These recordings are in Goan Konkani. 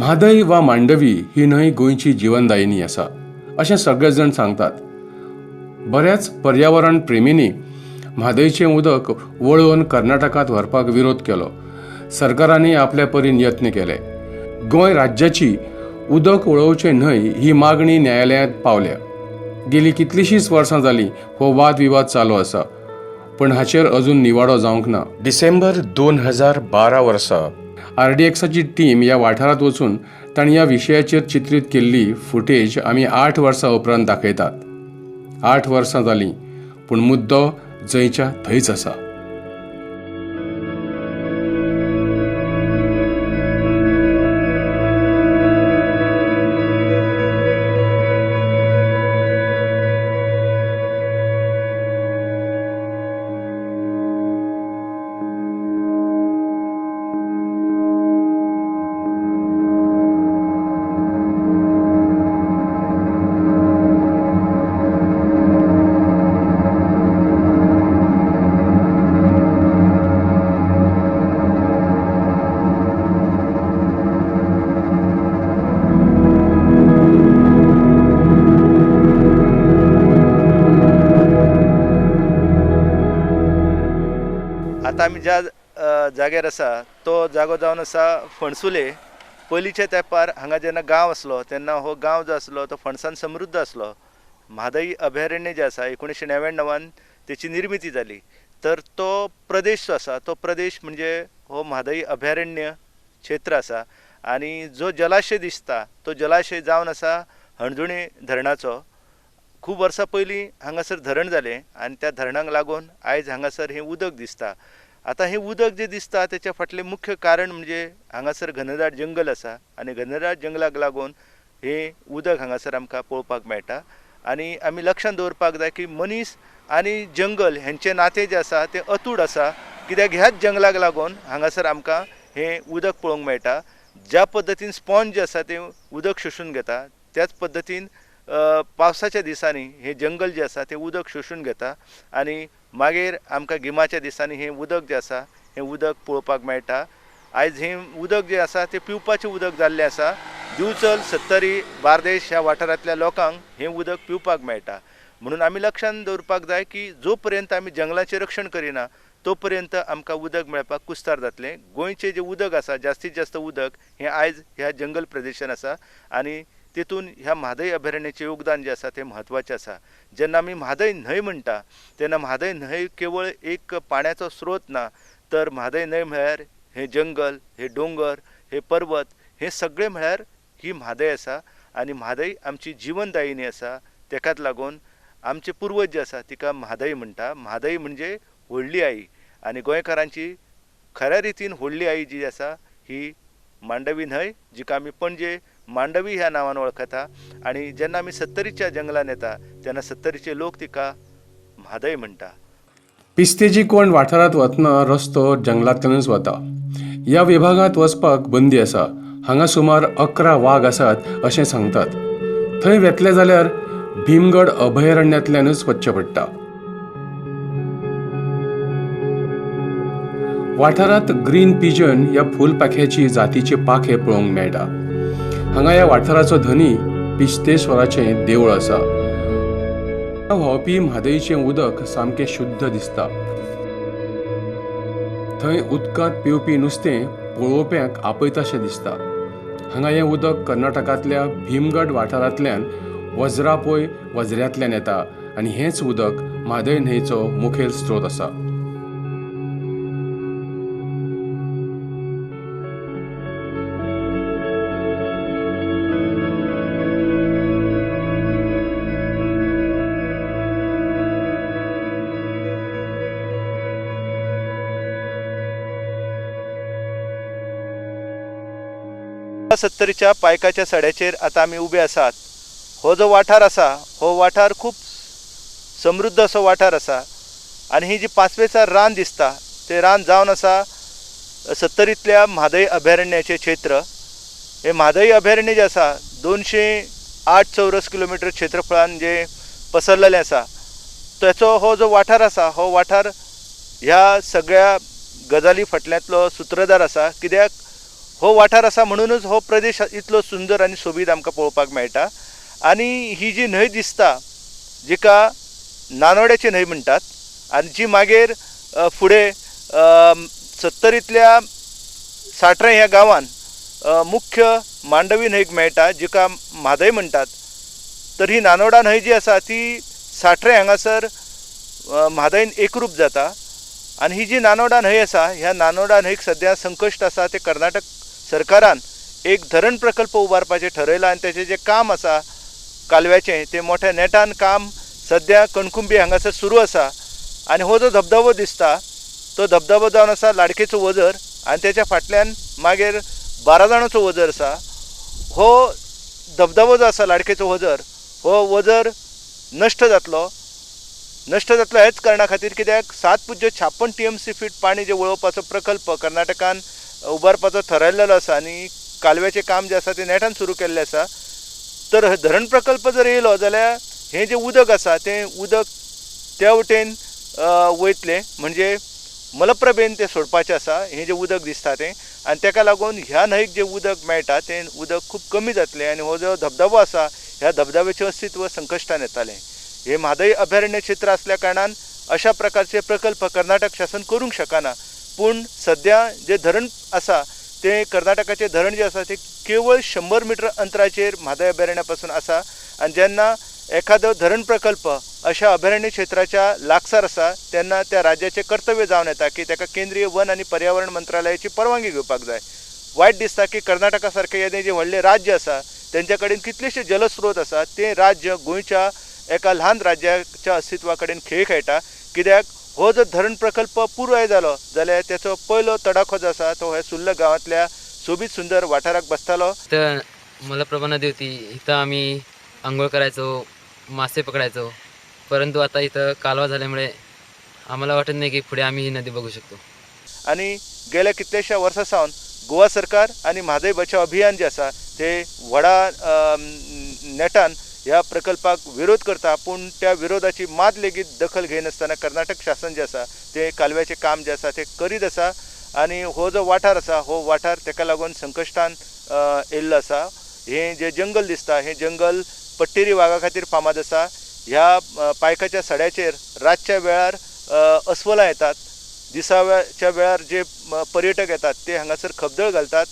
म्हादय वा मांडवी ही न्हंय गोंयची जिवनदायिनी आसा अशें सगळे जाण सांगतात. बऱ्याच पर्यावरण प्रेमींनी म्हादयचें उदक वळोवन कर्नाटकांत व्हरपाक विरोध केलो. सरकारांनी आपल्या परीन यत्न केले. गोंय राज्याची उदक वळोवचें न्हय ही मागणी न्यायालयांत पावल्या. गेलीं कितलींशींच वर्सां जालीं हो वादविवाद चालू आसा, पूण हाचेर अजून निवाडो जावंक ना. डिसेंबर 2012 वर्सा आरडीएक्साची टीम ह्या वाठारांत वचून तांणी ह्या विशयाचेर चित्रीत केल्ली फुटेज आमी 8 वर्सां उपरांत दाखयतात. 8 वर्सां जालीं, पूण मुद्दो जंयच्या थंयच आसा. आतां आमी ज्या जाग्यार आसा तो जागो जावन आसा फणसुले. पयलींच्या तेंपार हांगा जेन्ना गांव आसलो तेन्ना हो गांव जो आसलो तो फणसान समृद्ध आसलो. म्हादय अभयारण्य जें आसा 1999 तेची निर्मिती जाली. तर तो प्रदेश जो आसा तो प्रदेश म्हणजे हो म्हादय अभयारण्य क्षेत्र आसा. आनी जो जलाशय दिसता तो जलाशय जावन आसा हणजुणे धरणाचो. खूब वर्सां पयलीं हांगासर धरण जालें आनी त्या धरणाक लागून आयज हांगासर हें उदक दिसता. आतां हें उदक जें दिसता तेच्या फाटलें मुख्य कारण म्हणजे हांगासर घनदाट जंगल आसा आनी घनदाट जंगलाक लागून हें उदक हांगासर आमकां पळोवपाक मेळटा. आनी आमी लक्षांत दवरपाक जाय की मनीस आनी जंगल हेंचें नातें जें आसा तें अतूट आसा, कित्याक ह्याच जंगलाक लागून हांगासर आमकां हें उदक पळोवंक मेळटा. ज्या पद्दतीन स्पॉन्ज जें आसा तें उदक शोशून घेता त्याच पद्दतीन पावसाच्या दिसांनी हें जंगल जें आसा तें उदक शोशून घेता आनी मागीर आमकां गिमाच्या दिसांनी हें उदक जें आसा हें उदक पळोवपाक मेळटा. आयज हें उदक जें आसा तें पिवपाचें उदक जाल्लें आसा. दिवचल, सत्तरी, बार्देश ह्या वाठारांतल्या लोकांक हें उदक पिवपाक मेळटा. म्हणून आमी लक्षांत दवरपाक जाय की जो पर्यंत आमी जंगलाचें रक्षण करिना तो पर्यंत आमकां उदक मेळपाक कुस्तार जातलें. गोंयचें जें उदक आसा जास्तीत जास्त उदक हें आयज ह्या जंगल प्रदेशान आसा आनी तेतून ह्या म्हादय अभयारण्याचें योगदान जें आसा तें म्हत्वाचें आसा. जेन्ना आमी म्हादय न्हंय म्हणटा तेन्ना म्हादय न्हंय केवळ एक पाण्याचो स्रोत ना, तर म्हादय न्हंय म्हळ्यार हें जंगल, हे दोंगर, हे पर्वत, हे सगळें म्हळ्यार ही म्हादय आसा आनी म्हादय आमची जिवनदायिनी आसा. तेकाच लागून आमचे पुर्वज जे आसा तिका म्हादय म्हणटा. म्हादय म्हणजे व्हडली आई आनी गोंयकारांची खऱ्या रितीन व्हडली आई जी आसा ही मांडवी न्हंय, जिका आमी पणजे मांडवी ह्या नांवान वळखता. आनी जेन्ना आमी सत्तरीच्या जंगलान येता तेन्ना सत्तरीचे लोक तिका म्हादय म्हणटा. पिस्तेची कोण वाठारांत वतना रस्तो जंगलांतल्यानूच वता. ह्या विभागांत वचपाक बंदी आसा. हांगा सुमार 11 वाग आसात अशें सांगतात. थंय वेतले जाल्यार भीमगड अभयारण्यांतल्यानूच वचचें पडटा. वाठारांत ग्रीन पिजन ह्या फुलपाख्याची जातीचे पाखे पळोवंक मेळटा. हांगा ह्या वाठाराचो धनी पिस्तेश्वराचें देवूळ आसा. व्हांवपी म्हादयचें उदक सामकें शुद्ध दिसता. थंय उदकांत पिवपी नुस्तें पळोवप्यांक आपयताशें दिसता. हांगा हें उदक कर्नाटकांतल्या भीमगड वाठारांतल्यान वज्रापोय वज्र्यांतल्यान येता आनी हेंच उदक म्हादय न्हंयचो मुखेल स्रोत आसा. सत्तरीच्या पायकाच्या सड्याचेर आतां आमी उबे आसात. हो जो वाठार आसा हो वाठार खूब समृद्ध असो वाठार आसा आनी ही जी पाचवेचार रान दिसता तें रान जावन आसा सत्तरींतल्या म्हादय अभयारण्याचें क्षेत्र. हें म्हादय अभयारण्य जें आसा 208 चौरस किलोमिटर क्षेत्रफळान जें पसरलेलें आसा तेचो हो जो वाठार आसा हो वाठार ह्या सगळ्या गजाली फाटल्यांतलो सुत्रधार आसा. कित्याक हो वाठार आसा म्हणूनच हो प्रदेश इतलो सुंदर आनी सोबीत आमकां पळोवपाक मेळटा. आनी ही जी न्हंय दिसता जिका नानोड्याची न्हंय म्हणटात आनी जी मागीर फुडें सत्तरींतल्या साट्रें ह्या गांवान मुख्य मांडवी न्हंयक मेळटा जिका म्हादय म्हणटात. तर ही नानोडा न्हंय जी आसा ती साट्रें हांगासर म्हादयन एकरूप जाता. आनी ही जी नानोडा न्हंय आसा ह्या नानोडा न्हंयक सद्या संकश्ट आसा तें कर्नाटक सरकारान एक धरण प्रकल्प उबारपाचें ठरयलां आनी तेचें जें काम आसा कालव्याचें तें मोठ्या नेटान काम सद्या कणकुंबी हांगासर सुरू आसा. आनी हो जो धबधबो दिसता तो धबधबो जावन आसा लाडकेचो वझर आनी तेच्या फाटल्यान मागीर 12 जाणांचो वझर आसा. हो धबधबो जो आसा लाडकेचो वझर हो वझर नश्ट जातलो. नश्ट जातलो हेच कारणा खातीर कित्याक 7.56 TMC feet पाणी जे वळोवपाचो प्रकल्प कर्नाटकान उबारपाचो थरयल्लो आसा आनी कालव्याचें काम जें आसा तें नेटान सुरू केल्लें आसा. तर धरण प्रकल्प जर येयलो जाल्यार हें जें उदक आसा तें उदक त्या वटेन वयतलें म्हणजे मलप्रभेन तें सोडपाचें आसा हें जें उदक दिसता तें. आनी तेका लागून ह्या न्हंयक जें उदक मेळटा तें उदक खूब कमी जातलें आनी हो जो धबधबो आसा ह्या धबधब्याचें अस्तित्व संकश्टान येतालें. हे म्हादय अभयारण्य क्षेत्र आसल्या कारणान अशा प्रकारचे प्रकल्प कर्नाटक शासन करूंक शकना. पूण सद्या जें धरण आसा तें कर्नाटकाचें धरण जें आसा तें केवळ 100 मिटर अंतराचेर म्हादय अभयारण्या पासून आसा. आनी जेन्ना एखादो धरण प्रकल्प अशा अभयारण्य क्षेत्राच्या लागसार आसा तेन्ना त्या राज्याचें कर्तव्य जावन येता की ताका केंद्रीय वन आनी पर्यावरण मंत्रालयाची परवानगी घेवपाक जाय. वायट दिसता की कर्नाटका सारकें येदें जें व्हडलें राज्य आसा तेंच्या कडेन कितलेशे जलस्रोत आसा तें राज्य गोंयच्या एका ल्हान राज्याच्या अस्तित्वा कडेन खेळ खेळटा. कित्याक हो जर धरण प्रकल्प पुराय जालो जाल्यार तेचो पयलो तडाखो जो आसा तो ह्या सुर्ला गांवांतल्या सोबीत सुंदर वाठाराक बसतालो. इथं मलप्रभा नदी होती, इथं आम्ही आंघोळ करायचो, मासे पकडायचो, परंतु आता इथं कालवा झाल्यामुळे आम्हाला वाटत नाही की पुढे आम्ही ही नदी बघू शकतो. आनी गेल्या कितल्याश्या वर्सां सावन गोवा सरकार आनी म्हादय बचाव अभियान जें आसा ते व्हडा नेटान ह्या प्रकल्पाक विरोध करता. पूण त्या विरोधाची मात लेगीत दखल घेयनासतना कर्नाटक शासन जें आसा तें कालव्याचें काम जें आसा तें करीत आसा. आनी हो जो वाठार आसा हो वाठार तेका लागून संकश्टान येयल्लो आसा. हें जें जंगल दिसता हें जंगल पट्टेरी वागा खातीर फामाद आसा. ह्या पायकाच्या सड्याचेर रातच्या वेळार अस्वलां येतात, दिसाच्या वेळार जे पर्यटक येतात ते हांगासर खबदळ घालतात,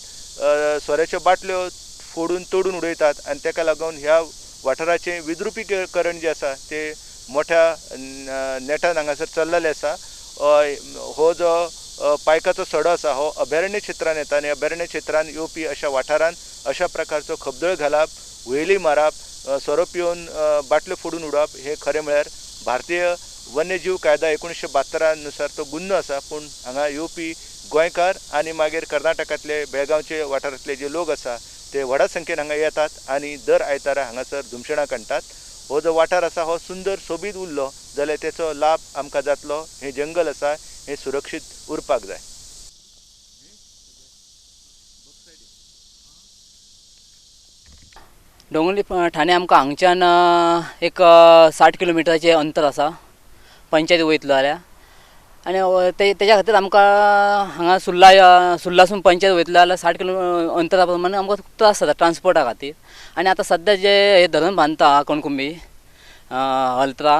सोऱ्याच्यो बाटल्यो फोडून तोडून उडयतात आनी तेका लागून ह्या वाठाराचें विद्रुपीकरण जें आसा तें मोठ्या नेटान हांगासर चल्लेलें आसा. हो जो पायकाचो सडो आसा हो अभयारण्य क्षेत्रान येता आनी अभयारण्य क्षेत्रान येवपी अशा वाठारान अशा प्रकारचो खबदळ घालप, हुयेली मारप, सोरो पिवन बाटल्यो फोडून उडोवप हें खरें म्हळ्यार भारतीय वन्यजीव कायदा 1972 नुसार तो गुन्हो आसा. पूण हांगा येवपी गोंयकार आनी मागीर कर्नाटकांतले बेळगांवचे वाठारांतले जे लोक आसा ते व्हडा संख्येन हांगा येतात आनी दर आयतारा हांगासर धुमशेणां काडटात. हो जो वाठार आसा हो सुंदर सोबीत उरलो जाल्यार तेचो लाभ आमकां जातलो. हें जंगल आसा हें सुरक्षीत उरपाक जाय. डोंगरली ठाणे आमकां हांगच्यान एक 60 किलोमिटराचें अंतर आसा पंचायती वयतलो जाल्यार. आनी तेज्या खातीर आमकां हांगा सुर्लासून पंचायत वयतलो जाल्यार 60 किलो अंतरा प्रमाणे आमकां खूब त्रास जाता ट्रान्सपोर्टा खातीर. आनी आतां सद्या जे हे धरण बांदता कणकुंबी हलत्रा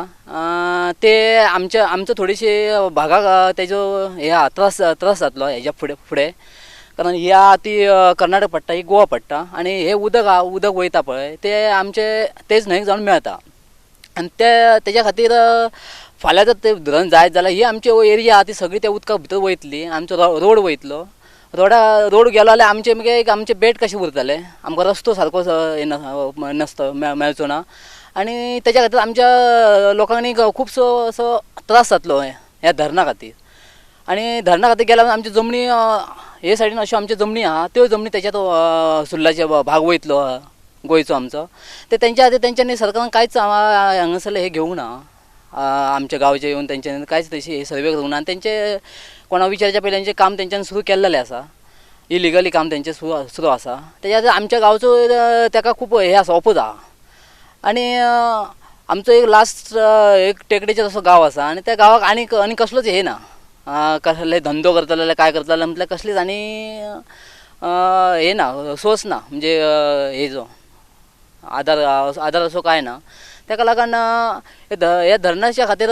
ते आमच्या आमचो थोडीशी भागाक तेजो हे त्रास त्रास जातलो हेज्या फुडें फुडें. कारण ह्या ती कर्नाटक पडटा, ही गोवा पडटा आनी हे उदक उदक वयता पळय ते आमचे तेच न्हंयक जावन मेळता. आनी ते तेज्या खातीर फाल्यां जर ते धरण जायत जाल्यार ही आमची एरिया आहा ती सगळी त्या उदका भितर वयतली, आमचो रोड वयतलो. रोड गेलो जाल्यार आमचे मागीर एक आमचे बेट कशें उरतलें, आमकां रस्तो सारको नासतो मेळचो ना. आनी तेज्या खातीर आमच्या लोकांनी खुबसो असो त्रास जातलो ह्या धरणा खातीर. आनी धरणा खातीर गेल्यार आमची जमनी हे सायडीन अश्यो आमच्यो जमनी आहा त्यो जमनी तेच्यात सुर्लाचे भाग वयतलो गोंयचो आमचो. ते तेंच्या खातीर तेंच्यांनी सरकारान कांयच हांगासरलें हें घेवंक ना. आमच्या गांवचे येवन तेंच्यांनी कांयच तशी हे सर्वे करूंक ना आनी तेंचे कोणा विचारच्या पयलीं तेंचें काम तेंच्यांनी सुरू केल्लेलें आसा, इलिगली काम तेंचें सुरू आसा. तेज्या खातीर आमच्या गांवचो तेका खूब हें आसा, ओपोज आहा. आनी आमचो एक लास्ट एक टेकडेचेर असो गांव आसा आनी त्या गांवाक आनीक आनी कसलोच हे ना, कसले धंदो करतले जाल्यार काय करतले म्हटल्यार कसलीच आनी हें ना, सोर्स ना, म्हणजे हेजो आदार आदार असो कांय ना. ताका लागून ह्या धरणाच्या खातीर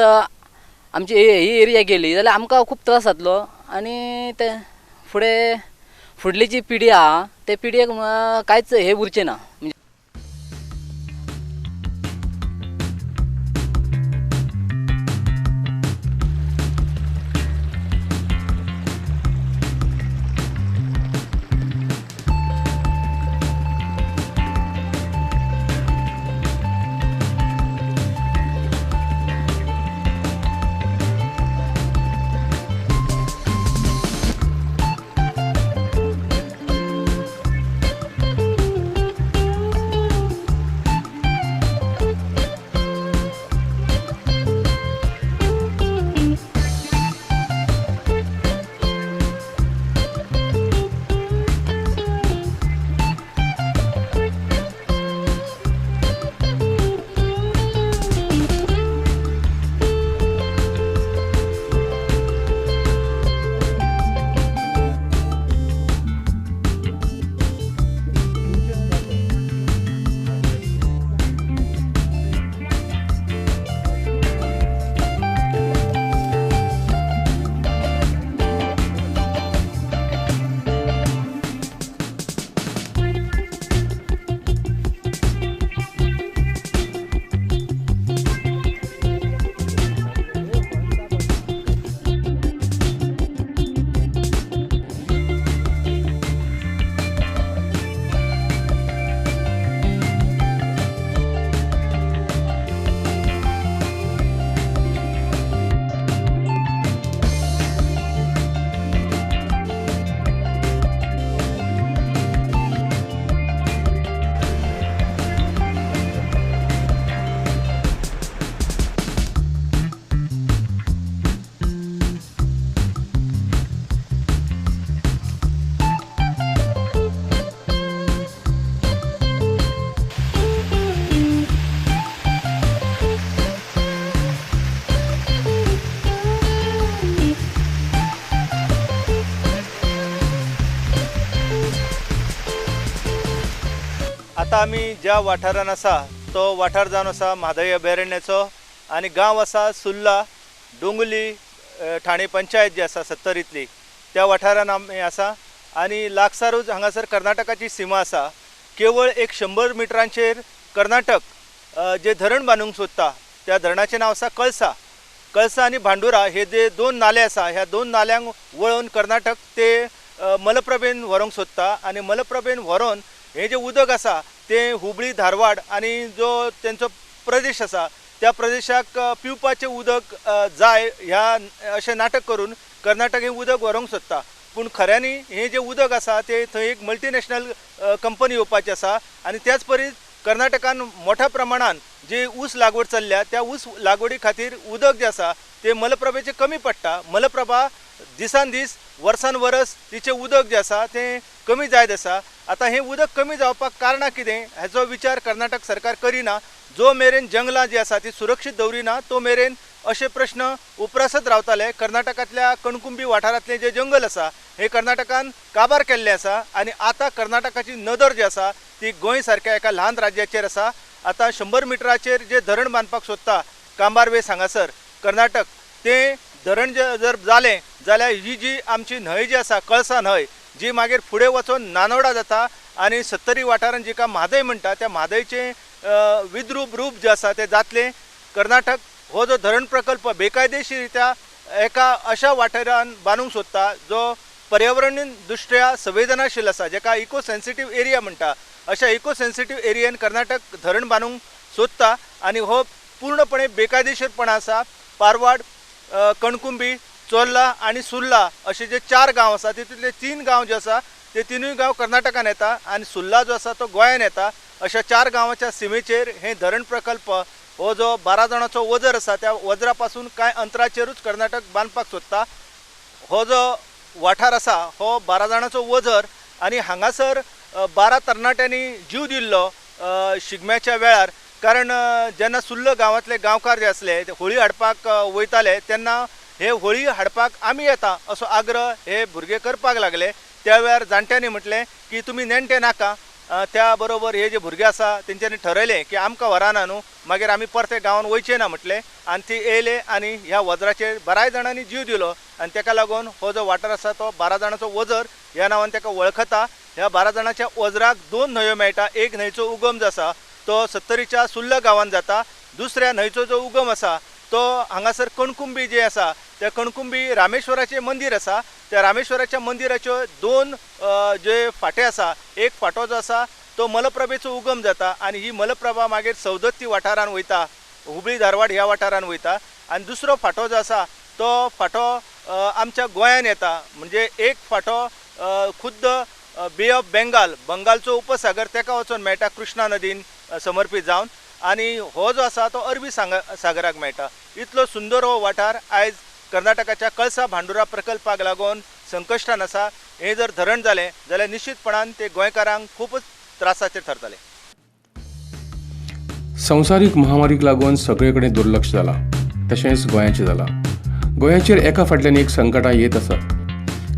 आमची ही एरिया गेली जाल्यार आमकां खूब त्रास जातलो आनी ते फुडें फुडली जी पिढी आहा ते पिढयेक कांयच हें उरचें ना. आतां आमी ज्या वाठारान आसा तो वाठार जावन आसा म्हादय अभयारण्याचो आनी गांव आसा सुर्ला डोंगुली ठाणे पंचायत जी आसा सत्तरींतली त्या वाठारान आमी आसा आनी लागसारूच हांगासर कर्नाटकाची सीमा आसा. केवळ एक 100 मिटरांचेर कर्नाटक जे धरण बांदूंक सोदता त्या धरणाचें नांव आसा कळसा. कळसा आनी भांडुरा हे जे दोन नाले आसा ह्या दोन नाल्यांक वळोवन कर्नाटक ते मलप्रभेन व्हरूंक सोदता आनी मलप्रभेन व्हरोन हे जे उदक आसा तें हुबळी धारवाड आनी जो तेंचो प्रदेश आसा त्या प्रदेशाक पिवपाचें उदक जाय ह्या अशें नाटक करून कर्नाटक हें उदक व्हरूंक सोदता. पूण खऱ्यांनी हें जें उदक आसा तें थंय एक मल्टिनॅशनल कंपनी येवपाची आसा आनी त्याच परी कर्नाटकान मोठ्या प्रमाणान जी ऊस लागवड चल्ल्या त्या ऊस लागवडी खातीर उदक जें आसा तें मलप्रभेचें कमी पडटा. मलप्रभा दिसान दीस वर्सान वरस तिचें उदक जें आसा तें कमी जायत आसा. आतां हें उदक कमी जावपाक कारणां कितें हेचो विचार कर्नाटक सरकार करिना. जो मेरेन जंगलां जीं आसा ती सुरक्षीत दवरिना तो मेरेन अशे प्रश्न उप्रासत रावताले. कर्नाटकांतल्या कणकुंबी वाठारांतलें जें जंगल आसा हें कर्नाटकान काबार केल्लें आसा आनी आतां कर्नाटकाची नदर जी आसा ती गोंय सारक्या एका ल्हान राज्याचेर आसा. आतां 100 मिटराचेर जें धरण बांदपाक सोदता कांबारवेस हांगासर कर्नाटक तें धरण जर जालें जाल्यार ही जी आमची न्हंय जी आसा कळसा न्हंय जी मागीर फुडें वचून नानोडा जाता आनी सत्तरी वाठारान जिका म्हादय म्हणटा त्या म्हादयचें विद्रूप रूप जें आसा तें जातलें. कर्नाटक हो जो धरण प्रकल्प बेकायदेशीर रित्या एका अशा वाठारान बांदूंक सोदता जो पर्यावरणीय दृश्ट्या संवेदनाशील आसा, जेका इको सेन्सिटीव एरिया म्हणटा, अशा इको सेन्सिटीव एरियेन कर्नाटक धरण बांदूंक सोदता आनी हो पूर्णपणे बेकायदेशीरपणा आसा. पारवाड, कणकुंबी, चोर्ला आनी सुर्ला अशे जे 4 गांव आसा तितूंतले 3 गांव जे आसा ते 3 गांव कर्नाटकान येता आनी सुर्ला जो आसा तो गोंयान येता. अशा 4 गांवाच्या सिमेचेर हे धरण प्रकल्प हो जो 12 जाणांचो वजर आसा त्या वजरा पासून कांय अंतराचेरूच कर्नाटक बांदपाक सोदता. हो जो वाठार आसा हो 12 जाणांचो वजर आनी हांगासर 12 तरणाट्यांनी जीव दिल्लो शिगम्याच्या वेळार, कारण जेन्ना सुर्ला गांवांतले गांवकार जे आसले ते होळी हाडपाक वयताले तेन्ना हे होळी हाडपाक आमी येता असो आग्रह हे भुरगे करपाक लागले. त्या वेळार जाणट्यांनी म्हटलें की तुमी नेणटे नाका. त्या बरोबर हे जे भुरगे आसा तेंच्यांनी ठरयलें की आमकां व्हराना न्हू, मागीर आमी परते गांवान वयचे ना म्हटलें आनी ती येयले आनी ह्या वज्राचेर बऱ्याच जाणांनी जीव दिलो आनी तेका लागून हो जो वाठार आसा तो 12 जाणांचो वजर ह्या नांवान तेका वळखता. ह्या 12 जाणांच्या वज्राक 2 न्हंयो मेळटा. एक न्हंयचो उगम जो आसा तो सत्तरीच्या सुर्ला गांवान जाता. दुसऱ्या न्हंयचो जो उगम आसा तो हांगासर कणकुंबी जे आसा त्या कणकुंबी रामेश्वराचें मंदीर आसा. त्या रामेश्वराच्या मंदिराच्यो 2 जे फांटे आसा, एक फांटो जो आसा तो मलप्रभेचो उगम जाता आनी ही मलप्रभा मागीर सवदत्ती वाठारान वयता, हुबळी धारवाड ह्या वाठारान वयता आनी दुसरो फांटो जो आसा तो फांटो आमच्या गोंयान येता. म्हणजे एक फांटो खुद्द बे ऑफ बेंगाल, बंगालचो उपसागर तेका वचून मेळटा कृष्णा नदीन समर्पीत जावन आनी हो जो आसा तो अरबी सागराक मेळटा. इतलो सुंदर हो वाठार आयज कर्नाटकाच्या कळसा भांडुरा प्रकल्पाक लागून संकश्टान आसा. हें जर धरण जालें जाल्यार निश्चितपणान ते गोंयकारांक खूबच त्रासाचेर थारतलें. संवसारीक महामारीक लागून सगळे कडेन दुर्लक्ष जालां, तशेंच गोंयाचें जालां. गोंयाचेर एका फाटल्यान एक संकटां येत आसात.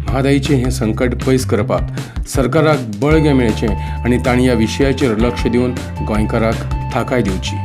म्हादयचें हें संकट पयस करपाक सरकाराक बळगें मेळचें आनी तांणी ह्या विशयाचेर लक्ष दिवन गोंयकाराक थाकाय दिवची.